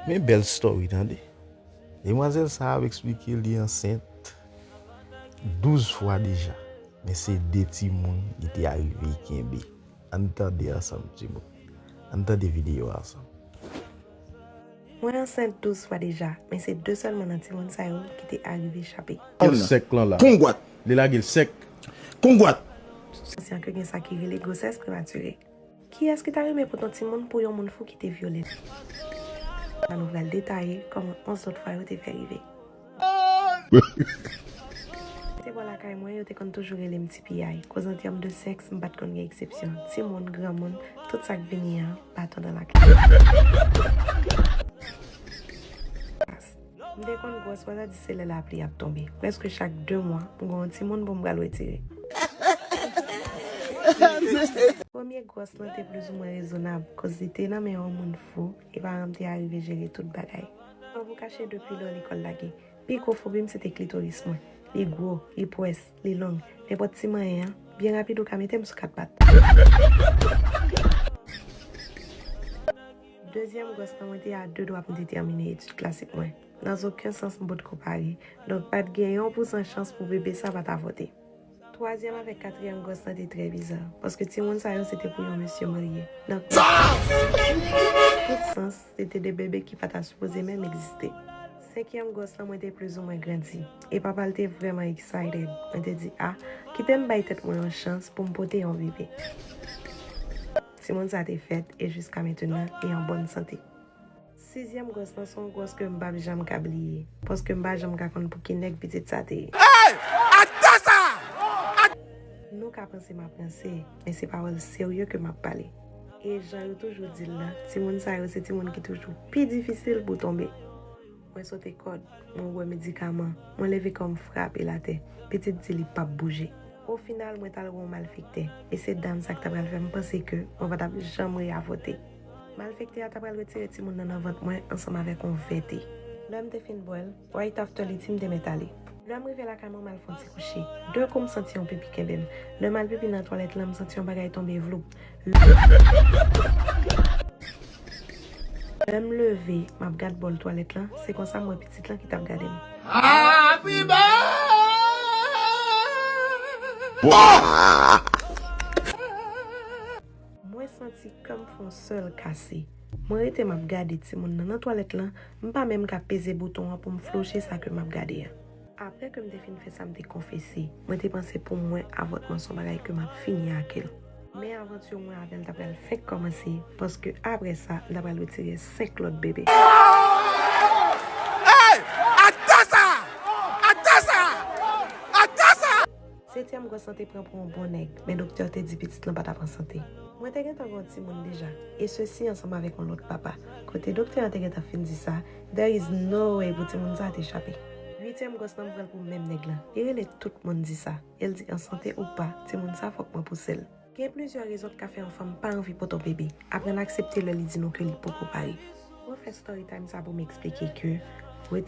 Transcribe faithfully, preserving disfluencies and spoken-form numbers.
Men bèl story, tande. Demwazèl sa ap eksplike li ansent douz fwa deja. Men se de timoun li te arive kenbe. Ann tande ansanm, timoun. Ann tande videyo a ansanm. Mwen ansent douz fwa deja, men se de sèlman nan timoun sa yo ki te arive chape. Sèk lan la. Kongwat. Li lage l sèk. Kongwat. Konsyan ke gen sa ki rele gwosès prematire. Kiyès ki ta renmen pot yon timoun pou yon moun fou ki te vyole l? La nou pral detaye kòman onz lòt fwa yo te fè rive. Se bò lakay mwen, yo te konn toujou rele m Ti Piyay. Koz an tèm de sèks, m pa t konn gen eksepsyon. Timoun, granmoun, tout sa k vini an, baton nan lakay. M te konn gwòs, wè sa di se lè lapli ap tonbe. Prèske chak de mwa, m gen yon timoun pou m pral retire. Premye gwòs lan te plizoumwen rezonab, koz li te nan men yon moun fou, e paran m te arive jere tout bagay. San pou kache depi lò lekòl lage, pi gwo fobi m se te klitoris mwen. Li gwo, li pwès, li long, nenpòt ti manyen an, byen rapid ou ka mete m sou kat pat. Dezyèm gwòs lan mwen te a de dwa pou m te tèmine etid klasik mwen. Nan zokenn sans m potko pare, donk pa t gen yon pousan chans pou bebe sa pa t avòte. Twazyèm avèk katriyèm gwòs lan te trè biza, paske timoun sa yo se te pou yon mesye marye. Nan tout sans, se te de bebe ki pa ta sipoze menm egziste. Senkyèm gwòs lan mwen te plizoumwen grandi, e papa l te vrèman excited. Mwen te di, a, kite m bay tèt mwen yon chans pou m pote yon bebe. Timoun sa te fèt e jiska mentenan li an bòn sante. Sizyèm gwòs lan se yon gwòs ke m p ap janm ka bliye, paske m pa janm ka konn pou ki nèg pitit sa te ye. Hey! Atè sa! Nou ka panse m ap ranse, men se pawòl serye ke m ap pale. E jan yo toujou di l la, timoun sa yo se timoun ki toujou pi difisil pou tonbe. Mwen sote kòd, mwen bwè medikaman, mwen leve kò m frape l atè, pitit di li p ap bouje. Ofinal, mwen t al wè yon malfektè, e se dam sa k ta pral fè m panse ke mwen pa t ap janm reavòte. Malfektè a ta pral retire timoun nan nan vant mwen ansanm avèk yon vète. Lè m te fin bwè l, right after li di m te mèt ale. Lè m rive lakay mwen, m al fè yon ti kouche. De kou m santi yon pipi kenbe m. Lè m al pipi nan twalèt lan, m santi yon bagay tonbe vloup. Lè m leve, m ap gad bò twalèt lan, se konsa m wè pitit lan ki t ap gade m. Happy birthday! Mwen santi kè m fè yon sèl kase. Mwen rete m ap gade timoun nan nan twalèt lan, m pa menm ka peze bouton an pou m flouche sa ke m ap gade a. Apre ke m te fin fè sa, m te konfese. Mwen te panse pou mwen avòtman se yon bagay ke m ap fini ak l. Men avanti mwen avè l ta pral fenk kòmanse, paske apre sa, m ta pral retire senk lòt bebe. Hey! Atè sa! Atè sa! Atè sa! Setyèm gwòs lan te pran pou yon bon nèg, men doktè te di pitit lan pa t ap an sante. Mwen te gentan gen yon timoun deja, e sesi ansanm avèk yon lòt papa. Kote doktè an te gentan fin di sa, there is no way pou timoun sa te chape. Uityèm gwòs lan m pran l pou menm nèg lan. Li rele tout moun di sa. E l di an sante ou pa, timoun sa fòk mwen pouse l. Gen plizyè rezon k ka fè yon fanm pa anvi pote yon bebe. Aprann aksepte lè li di nou ke li poko pare. Mwen fè story time sa pou m eksplike ke retire